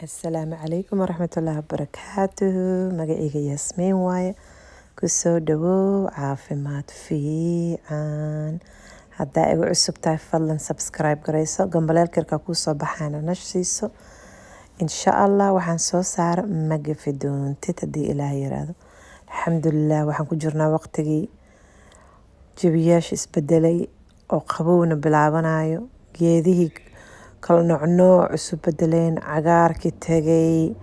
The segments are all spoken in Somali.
Asalaamu calaykum waraxmatullaahi wabarakaatuhu. Magacayga Yaasmiin waaye. Kusoo dhawow caafimaad fiican. Haddaa igu cusub tahay, fadlan subscribe garayso, gambaleelka yarkaa kuu soo baxaana nash siiso. Insha Allah waxaan soo saara ma gafi doontid haddii Ilaah yiraahdo. Alxamdulilah, waxaan ku jirnaa waqtigii jawiyaasha isbedelay oo qabowna bilaabanayo, geedihii kala nooc nooc isu bedeleen, cagaarkii tegay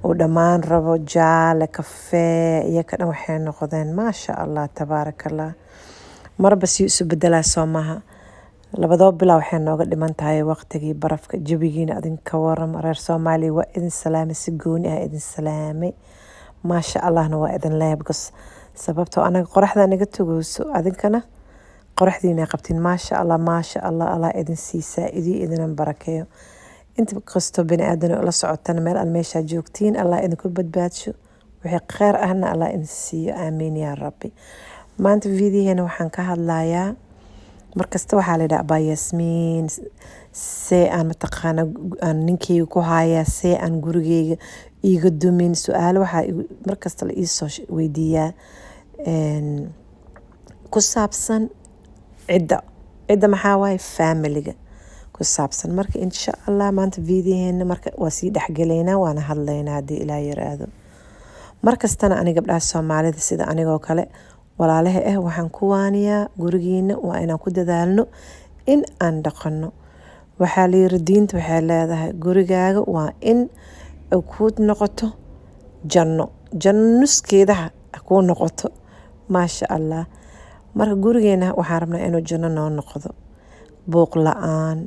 uu dhammaan rabo, jaale, kafee iyo ka dhan waxay noqdeen, maasha Allah, tabaarakallah. Marba si isu bedelaa soo maha. Labadoo bilaa waxay nooga dhiman tahay waqtigii barafka. Jawigiina adinka waram, reer Soomaaliya? Waa idin salaamay, si gooni ah idin salaamay. Maasha Allahna waa idin leeyahay, because sababtoo anaga qoraxda naga togeyso, adinkana qoraxdiina qabtiin. Maasha Allah, maasha Allah, Allah idin siisaa, idii idinan barakeeyo. Inta kastoo bini aadan la socotana, meel al meeshaa joogtiin, Allah idinku badbaadsho, wixii kheyr ahna Allah idin siiyo. Aamiin yaa Rabbi. Maanta videoheena waxaan ka hadlayaa, markasta waxaa la yidhaha, "Abaa Yaasmiin, see aan mataqaana aan ninkeyga ku hayaa, see aan gurigeyga iiga dumin?" Su-aalo waxaa markasta la iisoo weydiiyaa ku saabsan cidda. Cidda maxaa waaye? Familiga ku saabsan. Marka insha Allah maanta videoheena marka waa sii dhexgelaynaa, waana hadlaynaa haddii Ilaah yiraahdo. Markastana ani gabdhaha Soomaalida sida anigoo kale walaalaha ah waxaan ku waaniyaa, gurigiina waa inaan ku dadaalno in aan dhaqano. Waxaa la yiri, diinta waxay leedahay, gurigaaga waa in kuu noqoto janno, janno nuskeedaha kuu noqoto. Maasha Allah. Marka gurigeena waxaan rabnaa inuu janno noo noqdo, buuq la-aan.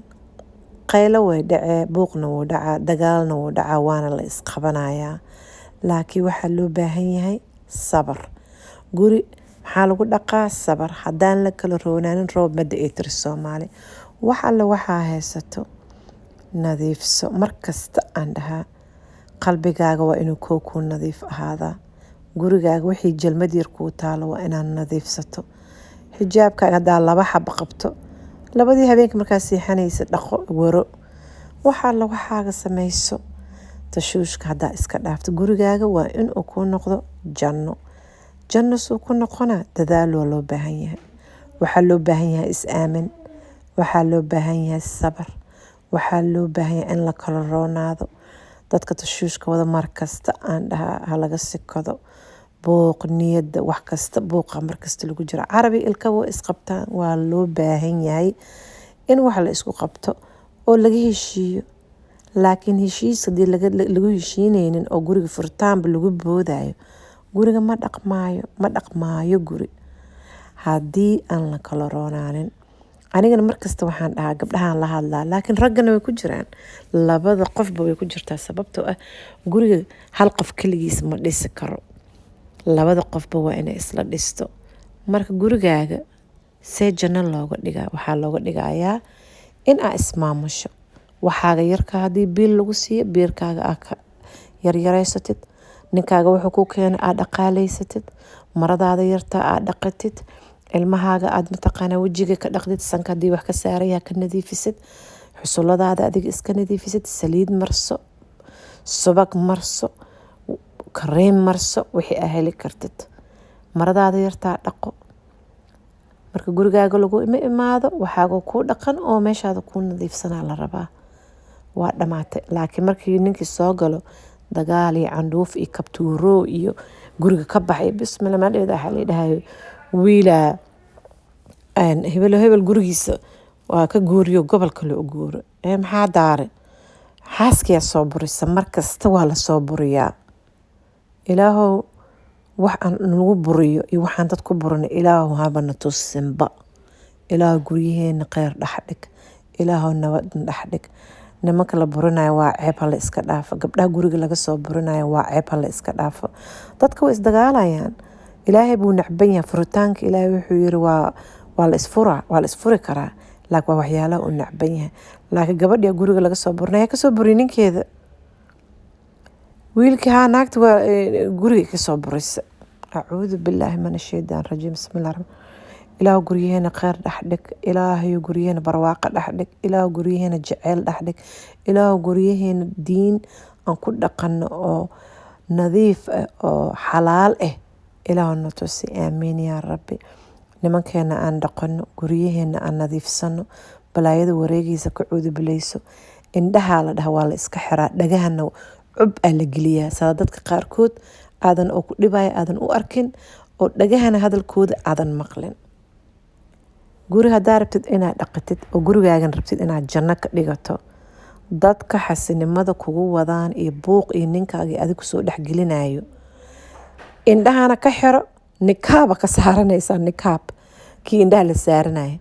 Qaylo way dhacee, buuqna wuu dhacaa, dagaalna wuu dhacaa, waana la isqabanayaa, laakiin waxaa loo baahan yahay sabar. Guri maxaa lagu dhaqaa? Sabar. Haddaan la kala roonaanin, roob ma da'i, tiri Soomaali. Wax alle waxaa haysato nadiifso. Markasta aan dhahaa, qalbigaaga waa inuu koo kuu nadiif ahaadaa. Gurigaaga wixii jalmad yar kuu taalo waa inaad nadiifsato. Xijaabkaaga haddaa laba xabo qabto, labadii habeenka markaa seexanaysa dhaqo, waro. Wax alla waxaaga samayso, tashuushka haddaa iska dhaafto. Gurigaaga waa inuu kuu noqdo janno. Janno suu ku noqonaa? Dadaal waa loo baahan yahay. Waxaa loo baahan yahay is-aamin, waxaa loo baahan yahay sabar, waxaa loo baahan yahay in la kala roonaado. Dadka tashuushka wada markasta aan dhahaa, ha laga sikado buuq, niyadda, wax kasta buuqa markasta lagu jiro. Carabi ilkaba waa isqabtaan. Waa loo baahan yahay in wax la isku qabto oo laga heshiiyo, laakiin heshiis haddii lagu heshiineynin oo guriga furitaanba lagu boodayo, guriga ma dhaqmaayo, ma dhaqmaayo guri haddii aan la kala roonaanin. Anigana markasta waxaan dhahaa, gabdhahaan la hadlaa, laakiin raggana way ku jiraan, labada qofba way ku jirtaa, sababtoo ah guriga hal qof keligiis ma dhisi karo, labada qofba waa inay isla dhisto. Marka gurigaaga see janno looga dhigaa? Waxaa looga dhigayaa in aa ismaamusho. Waxaaga yarka haddii biil lagu siiyo, biilkaaga aa ka yaryareysatid, ninkaaga wuxuu ku keenay aad dhaqaaleysatid, maradaada yartaa aad dhaqatid, ilmahaaga aad mataqaanaa wejiga ka dhaqdid, sanka haddii wax ka saarayaa ka nadiifisid, xusuladaada adiga iska nadiifisid, saliid marso, subag marso, kareem marso, wixii aa heli kartid, maradaada yartaa dhaqo. Marka gurigaaga lagu ima imaado, waxaaga kuu dhaqan oo meeshaada kuu nadiifsanaa la rabaa. Waa dhamaatay. Laakiin markii ninkii soo galo, dagaal iyo candhuuf iyo kabtuuro iyo guriga ka baxay, bismillah. Maadheeda waxaa la dhahay, wiilaa hebelo hebel gurigiisa waa ka guuriyo, gobol kale u guuro. Ee maxaa daare? Xaaskiyaa soo burisa. Markasta waa lasoo buriyaa. Ilaahow, wax aan nagu buriyo iyo waxaan dad ku burino, Ilaahow habana tusinba. Ilaahow, guryaheena kheyr dhex dhig. Ilaahow, nabad dhex dhig. Nimanka la burinayo waa ceeb, hala iska dhaafo. Gabdhaha guriga laga soo burinayo waa ceeb, hala iska dhaafo. Dadka way isdagaalayaan. Ilaahay buu nacban yahay furitaanka. Ilaahay wuxuu yiri, waa la isfuraa, waa la isfuri karaa, laakiin waa waxyaalaha uu nacban yahay. Laakiin gabadhii guriga laga soo burinaya, kasoo buriy ninkeeda. Wiilkii haa, naagta waa guriga kasoo burisa. Acuudu billaahi min ashaytaan rajiim. Bismillahi raxmaan. Ilaahu, guryaheena kheyr dhex dhig. Ilaahayo, guryaheena barwaaqo dhex dhig. Ilaahu, guryaheena jaceyl dhex dhig. Ilaahu, guryaheena diin aan ku wada dhaqanno dhex dhig. Aan ku dhaqano oo nadiif ah oo xalaal ah, Ilaah na tusi. Aamiin yaa Rabbi. Nimankeena aan dhaqano, guryaheena aan nadiifsano, balaayada wareegiisa ka cuudubileyso. Indhahaa la dhaha waa la iska xiraa, dhagahana cub aa la geliyaa, sada dadka qaarkood aadan oo ku dhibaya aadan u arkin oo dhagahana hadalkooda aadan maqlin. Guri haddaa rabtid inaad dhaqatid oo gurigaagan rabtid inaad janno ka dhigato, dadka xasinimada kugu wadaan iyo buuq iyo ninkaaga adig kusoo dhexgelinayo, indhahana ka xiro, nikaaba ka saaranaysaa, nikaab kii indhaha la saaranaya,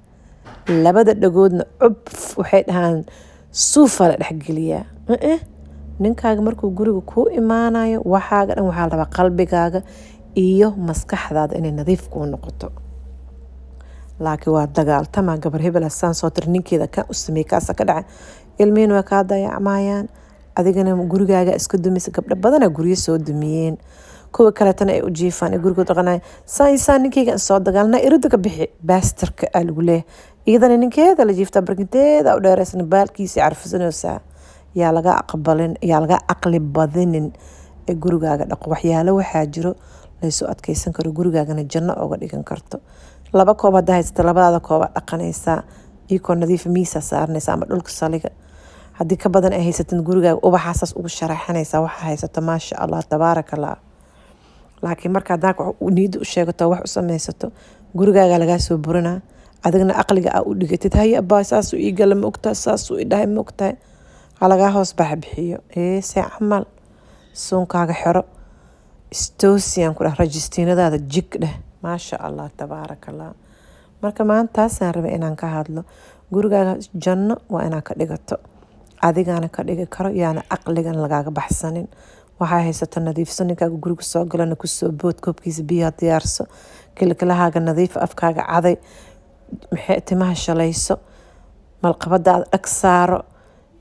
labada dhagoodna cub, waxay dhahaan suufa la dhexgeliyaa. Ninkaaga markuu guriga kuu imaanayo, waxaaga dhan waxaa la rabaa qalbigaaga iyo maskaxdaada inay nadiif kuu noqoto. Laakiin waa dagaaltama, gabar hebel saan soo tiri, ninkeeda kan u sameeyey, kaasa ka dhacay, ilmihiina waa kaa dayacmayaan, adigana gurigaaga iska dumisa. Gabdho badanaa guryo soo dumiyeen, kuwa kaleetana ay u jiifaan ay gurigood dhaqanaya. Saan iyo saan ninkeyga soo dagaalna, irida ka bixi baastarka aa lagu leeyahay. Iyadana ninkeeda la jiiftaa, barkinteeda u dheereysan, baalkiisa carfisanaysaa. Yaa laga aqbalin, yaa laga aqli badinin ee gurigaaga dhaqo. Waxyaalo waxaa jiro laysu adkeysan karo, gurigaagana janno oga dhigan karto. Laba koob haddaa haysata, labadaada kooba dhaqanaysaa, iyakoo nadiif miisaa saaranaysa ama dhulka saliga. Haddii ka badan ay haysatin, gurigaaga ubaxaasaas ugu sharaxanaysaa waxaa haysato. Maasha Allah, tabaaraka Allah. Laakiin marka haddaa niyadda u sheegato, wax u samaysato, gurigaaga lagaa soo burinaa, adigna aqliga aa u dhigatid. Haye abbaa, saasuu ii gala, ma ogtahay? Saasuu i dhahay, ma ogtahay? Ha lagaa hoos baxa bixiyo. See camal suunkaaga xero, istoosiyaan ku dheh, rajistiinadaada jig dheh. Maasha Allah, tabaaraka Allah. Marka maantaasaan rabay inaan ka hadlo. Gurigaaga janno waa inaad ka dhigato, adigaana ka dhigi karo. Yaana aqligan lagaaga baxsanin. Waxaa haysato nadiifso. Ninkaaga guriga soo galana kusoo bood, koobkiisa biyaha diyaarso, kilkilahaaga nadiif, afkaaga caday, maxay, timaha shalayso, malqabadaada dhag saaro.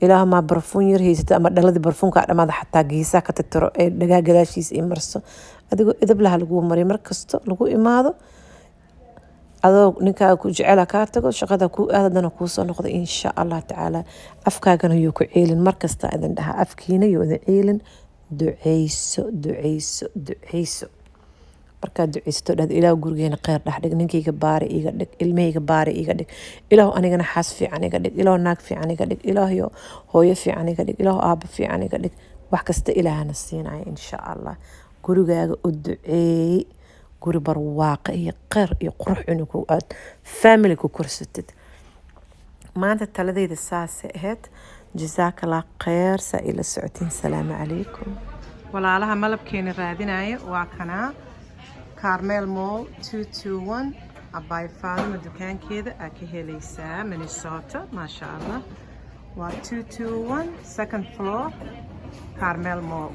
Ilaahumaa barfuun yar haysata ama dhaladii barfuunka dhamaada, xataa geesaha ka tirtiro ee dhagaa gadaashiisa i marso. Adigoo idab laha lagu mariyo markasto lagu imaado, adoo ninkaaga ku jecela kaa tago, shaqada kuu aad, haddana kuusoo noqdo, insha Allah tacaala. Afkaagana yuu ku ciilin. Markasta idin dhaha, afkiina yuu idin ciilin. Duceyso, duceyso, duceyso. Markaad duceysato, dhahdo: "Ilaah, gurigeena kheyr dhex dhig, ninkayga baari iiga dhig, ilmahayga baari iiga dhig, Ilaahu anigana xaas fiican iga dhig, Ilaahu naag fiican iga dhig, Ilaahayo hooyo fiican iga dhig, Ilaahu aabo fiican iga dhig." Wax kasta Ilaahana siinaya, insha Allah. Gurigaaga u duceey, guri barwaaqa iyo kheyr iyo qurux inuu ku aad family ku korsatid. Maanta taladeyda saasay ahayd. Jasaakallah kheyr saa ila socotiin. Salaamu calaykum. Walaalaha malabkeena raadinaya, waa kanaa Carmel Mall 221, Abaay Faadima dukaankeeda aa ka helaysaa, Minnesota. Maasha Allah, waa 221, second floor, Carmel Mall.